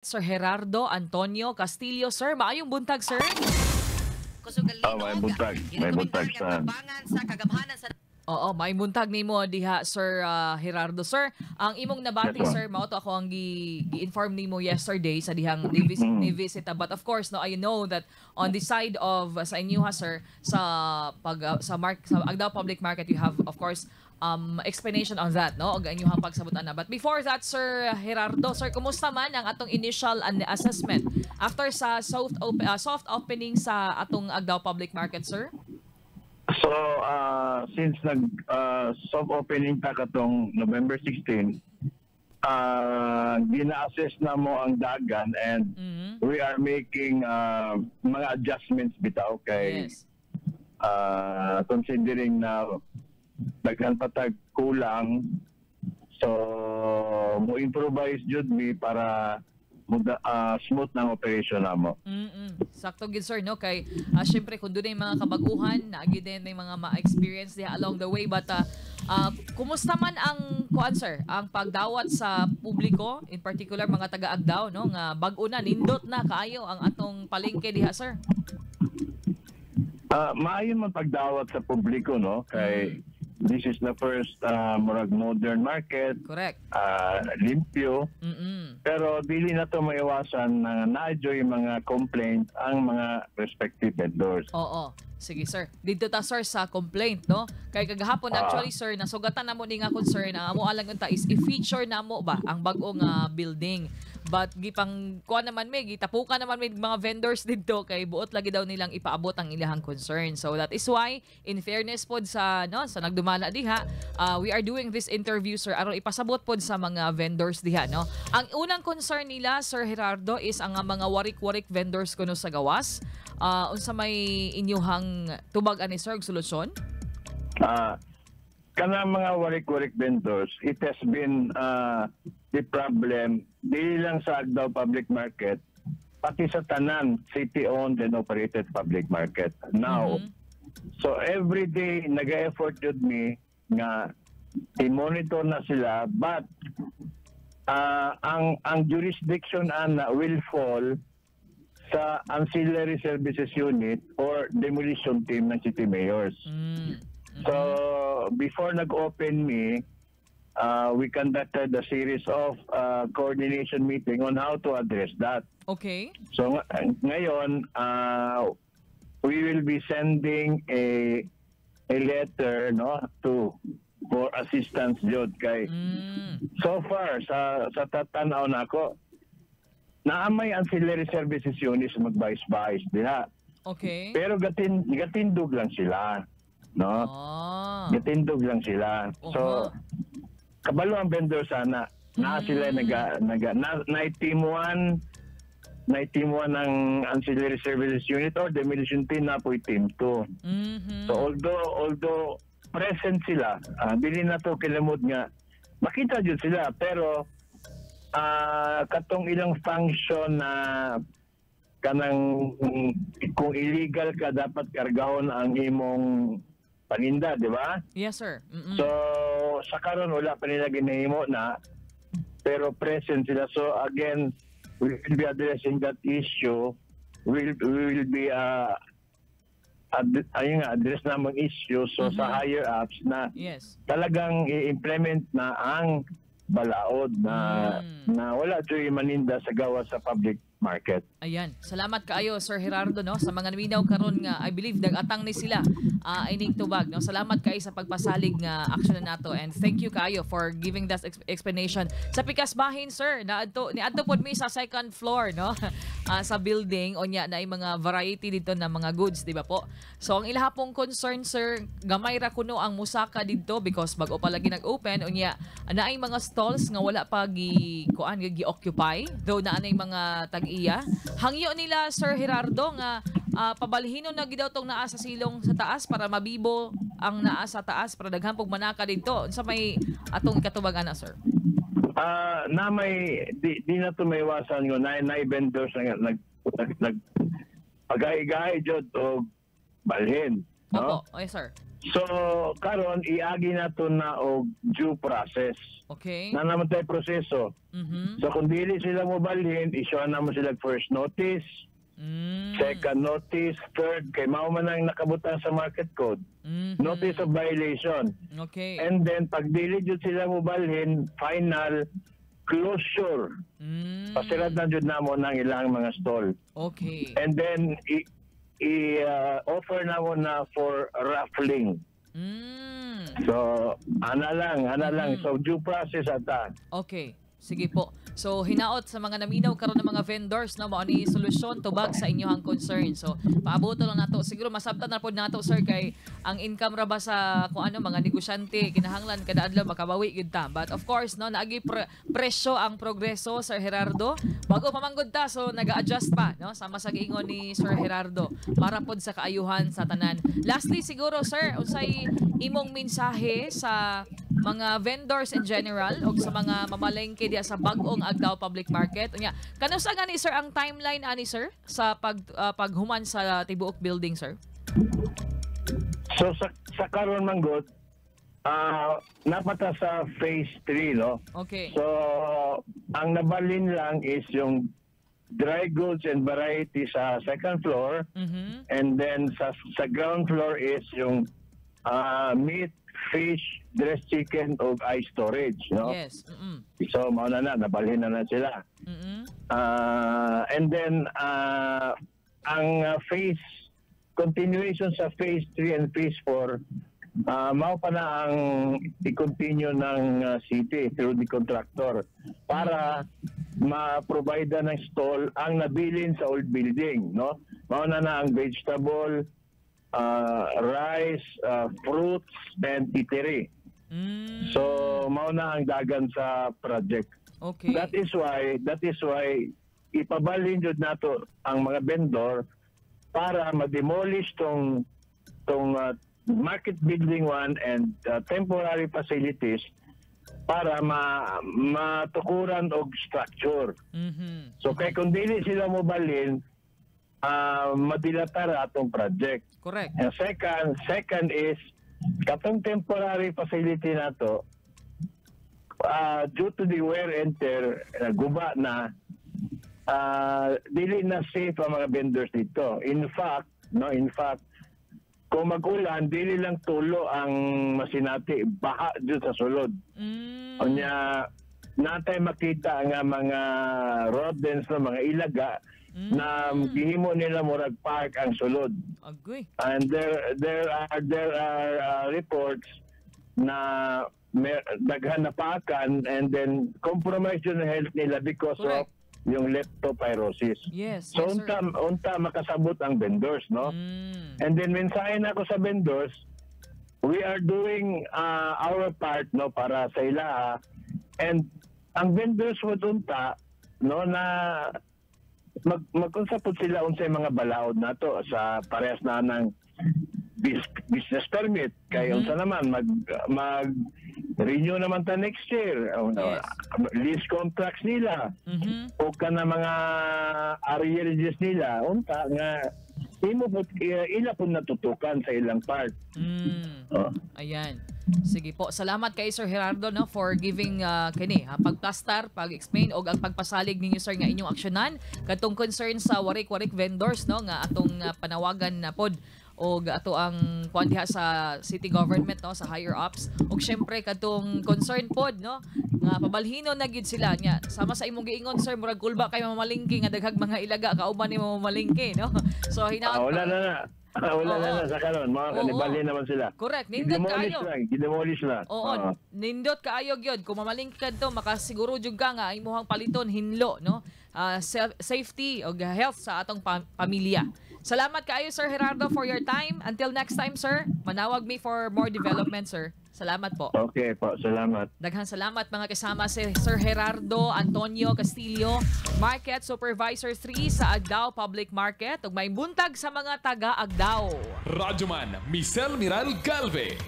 Sir Gerardo Antonio Castillo. Sir, maayong buntag, sir. Ah, may buntag. May buntag sa sa kagamhanan sa Oo, maayong buntag nimo diha, Sir Gerardo. Sir, ang imong nabati, Yes, ma'am. Sir, mao to ako ang gi-inform nimo yesterday sa dihang ni-visit, ni-visit. But of course, no, I know that on the side of sa inyo ha, sir, sa pag sa mark sa Agdao Public Market, you have, of course, explanation on that, no? Og inyong pagsabot ana. But before that, Sir Gerardo, sir, kumusta man ang atong initial assessment after sa soft opening sa atong Agdao Public Market, sir? So, since nag soft opening ta katong November 16, gina-assess namo ang dagan and we are making mga adjustments bitaw kay considering na daghan pa tag kulang, so mo improvise jud mi para smooth ng operation namo. Sakto gid, sir, no, kay syempre kung dunay mga kabaguhan naa gid din may mga ma-experience diha along the way, but kumusta man ang kuan, sir, ang pagdawat sa publiko, in particular mga taga-Agdao, no, nga bag-o na, nindot na kaayo ang atong palengke diha, sir? Maayo man pagdawat sa publiko, no, kay this is the first murag modern market, limpyo, pero dili na to maiwasan na na-enjoy mga complaint ang mga respective vendors. Oo. Sige, sir. Dito ta, sir, sa complaint, no? Kay kagahapon actually, sir, nasugatan namo ni nga concern. Ang amo alang unta is i-feature namo ba ang bag-o nga building. But gipang kuan naman mi, gitapukan naman mi mga vendors didto kay buot lagi daw nilang ipaabot ang ilahang concern. So that is why, in fairness pod sa, no, sa nagdumala diha, we are doing this interview, sir, aron ipasabot pod sa mga vendors diha, no. Ang unang concern nila, Sir Gerardo, is ang mga warik-warik vendors kuno sa gawas. Unsa may inyuhang tubag ani, sir, og solusyon? Kanang mga warik-warik vendors, it has been the problem dili lang sa Agdao Public Market, pati sa tanan city-owned and operated public market. Now, so every day naga-effort jud mi nga i-monitor na sila, but ang jurisdiction ana will fall sa ancillary services unit or demolition team ng city mayors. So, before nag-open mi, we conducted a series of coordination meeting on how to address that. So, ngayon, we will be sending a letter, no, to for assistance jud kay so far sa tatanaw nako, naa may ancillary services units magbais-bais diha. Pero gatindog lang sila, no? Gatindog lang sila. So kabalo ang vendor sana na sila naga naga na, na team 1, na team 1 ng ancillary services unit or demolition team na po team 2. So although present sila, dili na to kilamod nga makita jud sila, pero katong ilang function na kanang kung illegal ka, dapat kargahon ang imong paninda, di ba? Yes, sir. So sa karon wala pa nila ginahimo na, pero present sila. So again, we will be addressing that issue. We will be ayun nga, address namang issue so sa higher ups na talagang i-implement na ang balaod na na wala joy maninda sa gawas sa public market. Ayan. Salamat kaayo, Sir Gerardo, no, sa mga naminaw karon nga I believe nag-atang ni sila ining tubag, no. Salamat kaayo sa pagpasalig nga action na nato and thank you kaayo for giving that explanation. Sa pikas bahin, sir, naadto niadto pod mi sa second floor, no, sa building unya na mga variety dito na mga goods, di ba po? So ang ilaha pong concern, sir, gamay ra kuno ang musaka didto because bag-o pa lagi nag-open, unya naay mga stalls nga wala pa gi kuan, gi-occupy though naa nay mga tag-iya. Hangyo nila, Sir Gerardo, nga pabalhinon na gid daw tong naa sa silong sa taas para mabibo ang naa sa taas para daghan pog manaka didto. Unsa may atong ikatubag ana, sir? Na may di na to maiwasan nga na vendors na nag pagay-gay jud og balhin, no? Opo, okay, sir. So karon iagi nato na og due process. Na naman tayo proseso. So kung dili sila mobalhin, issue na mo sila first notice, second notice, third, kay mao man ang nakabutang sa market code. Notice of violation. And then pag dili jud sila mobalhin, final closure. Pasirad na jud namo ng ilang mga stall. And then i-offer namo na for raffling. So ana lang, ana lang. So due process ata. Okay. Sige po. So hinaot sa mga naminaw karon ng mga vendors, no, mao ni solusyon, tubag sa inyohang concern. So paaboto lang nato. Siguro masabtan na pod nato, sir, kay ang income ra ba sa kung ano mga negosyante, kinahanglan kada adlaw makabawi gyud ta. But of course, no, naagi presyo ang progreso, Sir Gerardo. Bago pa man gud ta, so naga-adjust pa, no, sama sa giingon ni Sir Gerardo para pod sa kaayuhan sa tanan. Lastly siguro, sir, unsay imong mensahe sa mga vendors in general o sa mga mamalengke diya sa bag-ong Agdao Public Market? Unya, kanusa gani, sir, ang timeline ani, sir, sa paghuman sa tibuok building, sir? So sa karon man gud, napata sa phase 3, no? Okay. So ang nabalin lang is yung dry goods and variety sa second floor and then sa ground floor is yung meat, fish, dressed chicken o ice storage, no? Yes. So mao na na nabalhin na na sila. And then ang phase continuation sa phase 3 and phase 4, mao pa na ang i-continue ng city through the contractor para ma-provide ng stall ang nabilin sa old building, no? Mao na na ang vegetable, rice, fruits and eatery. So mao na ang dagan sa project. That is why ipabalhin jud nato ang mga vendor para ma-demolish tong market building 1 and temporary facilities para matukuran og structure. So kay kung dili sila mobalhin, madilatar atong project. And second is katong temporary facility nato, due to the wear and tear, guba na, dili na safe ang mga vendors dito. In fact, no, in fact, kung mag-ulan, dili lang tulo ang masinati, baha dito sa sulod. Unya, natay makita nga mga rodents na mga ilaga na gihimo nila murag park ang sulod. Agoy. And there are reports na daghan na pakan and then compromise yung health nila because of yung leptospirosis. So Yes, sir. unta makasabot ang vendors, no? And then mensahe na ako sa vendors, we are doing our part, no, para sa ila, ah. And ang vendors mo unta, no, na magkunsa pud sila unsay mga balaod nato sa parehas na ng business permit kay unsa naman mag mag renew naman ta next year. Lease contracts nila o kana mga arrearages nila, unta nga imo pud ila pud natutukan sa ilang part. Oh. Ayan. Sige po. Salamat kay Sir Gerardo, no, for giving kini ha, pagplastar, pag-explain og ang pagpasalig ninyo, sir, nga inyong aksyonan kadtong concern sa warik-warik vendors, no, nga atong panawagan na pod og ato ang kuan diha sa city government, no, sa higher ups, ug syempre kadtong concern pod, no, nga pabalhino na gyud sila nya sama sa imong giingon, sir, murag kulba kay mamalingki nga daghag mga ilaga kauban nimo mamalingki, no? So hinaot Ah, wala na na. Ah, wala na Oo. na sa karon. Mga kanibalhin naman sila. Correct, nindot I-demolish kaayo. lang, i-demolish lang. Oo, Ah. nindot kaayo gyud. Kung mamalingki ka dito, makasiguro jud ka nga imuhang paliton hinlo, no? Safety og health sa atong pamilya. Salamat kaayo, Sir Gerardo, for your time. Until next time, sir. Manawag me for more development, sir. Salamat po. Okay po, salamat. Daghang salamat, mga kasama, si Sir Gerardo Antonio Castillo, Market Supervisor 3 sa Agdao Public Market. Ug may buntag sa mga taga Agdao. Radyoman Michelle Miral Galve.